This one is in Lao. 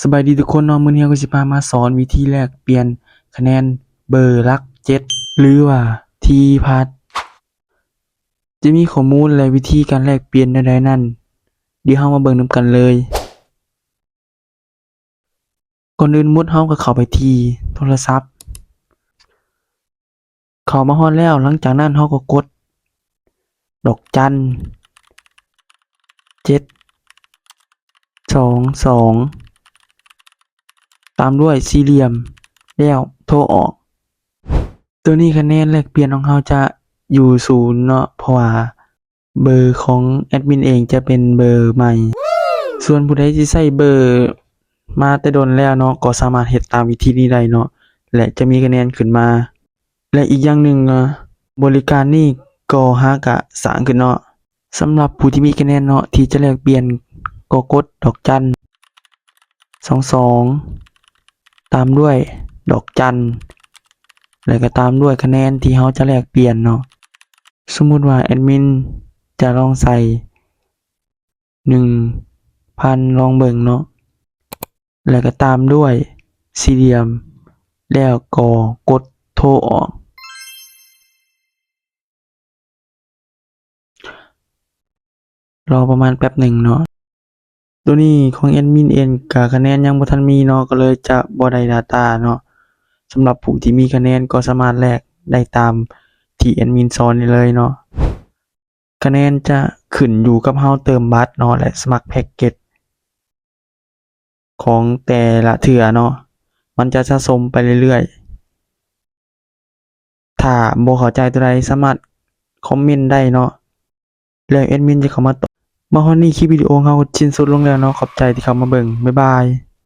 ສະບາຍດີທຸກຄົນເນາະ, ມື້ນີ້ເຮົາກໍຊິພາມາສອນວິທີແລກປ່ຽນຄະແນນເບີຫຼັກເຈັດ ຫຼືວ່າ T plus ຈະມີຂໍ້ມູນ ແລະ ວິທີການແລກປ່ຽນແນວໃດນັ້ນ, ດຽວເຮົາມາເບິ່ງນຳກັນເລີຍ. ກ່ອນອື່ນໝົດເຮົາກໍເຂົ້າໄປທີ່ໂທລະສັບ. ເຂົ້າມາຮອດແລ້ວ, ຫຼັງຈາກນັ້ນເຮົາກໍກົດດອກຈັນເຈັດສອງສອງ ຕາມດ້ວຍສີ່ຫຼ່ຽມ ແລ້ວໂທອອກ. ໂຕນີ້ຄະແນນແລກປ່ຽນຂອງເຮົາຈະຢູ່ສູນເນາະ, ເພາະວ່າ ເບີຂອງແອດມິນເອງຈະເປັນເບີໃໝ່. ສ່ວນຜູ້ໃດທີ່ໃຊ້ເບີມາແຕ່ດົນແລ້ວເນາະ ກໍສາມາດເຮັດຕາມວິທີນີ້ໄດ້ເນາະ ແລະ ຈະມີຄະແນນຂຶ້ນມາ. ແລະ ອີກຢ່າງໜຶ່ງເນາະ, ບໍລິການນີ້ກໍຫາກະສ້າງຂຶ້ນເນາະ. ສຳລັບຜູ້ທີ່ມີຄະແນນເນາະ ທີ່ຈະແລກປ່ຽນ ກໍກົດດອກຈັນສອງສອງ ຕາມດ້ວຍດອກຈັນ ແລະ ກໍຕາມດ້ວຍຄະແນນທີ່ເຮົາຈະແລກປ່ຽນເນາະ. ສົມມຸດວ່າແອດມິນຈະລອງໃສ່ໜຶ່ງພັນ ລອງເບິ່ງເນາະ ແລ້ວກໍຕາມດ້ວຍສີ່ຫຼ່ຽມ ແລ້ວກໍກົດໂທອອກ. ລໍປະມານແປັບໜຶ່ງເນາະ. ໂຕນີ້ຂອງແອດມິນເອງກະຄະແນນຍັງບໍ່ທັນມີເນາະ, ກໍເລີຍຈະບໍ່ໄດ້ດາຕ້າເນາະ. ສຳລັບຜູ້ທີ່ມີຄະແນນກໍສາມາດແລກໄດ້ຕາມທີ່ແອດມິນສອນນີ້ເລີຍເນາະ. ຄະແນນຈະຂຶ້ນຢູ່ກັບເຮົາເຕີມບັດເນາະ ແລະ ສະໝັກແພັກເກັດຂອງແຕ່ລະເທື່ອເນາະ, ມັນຈະສະສົມໄປເລື້ອຍໆ. ຖ້າບໍ່ເຂົ້າໃຈຕົວໃດສາມາດຄອມເມັນໄດ້ເນາະ ແລ້ວແອດມິນຈະເຂົ້າມາຕອບ. ມາຮອດນີ້ຄລິບວິດີໂອຂອງເຮົາສິ້ນສຸດລົງແລ້ວເນາະ. ຂອບໃຈທີ່ເຂົ້າມາເບິ່ງ. ບາຍບາຍ.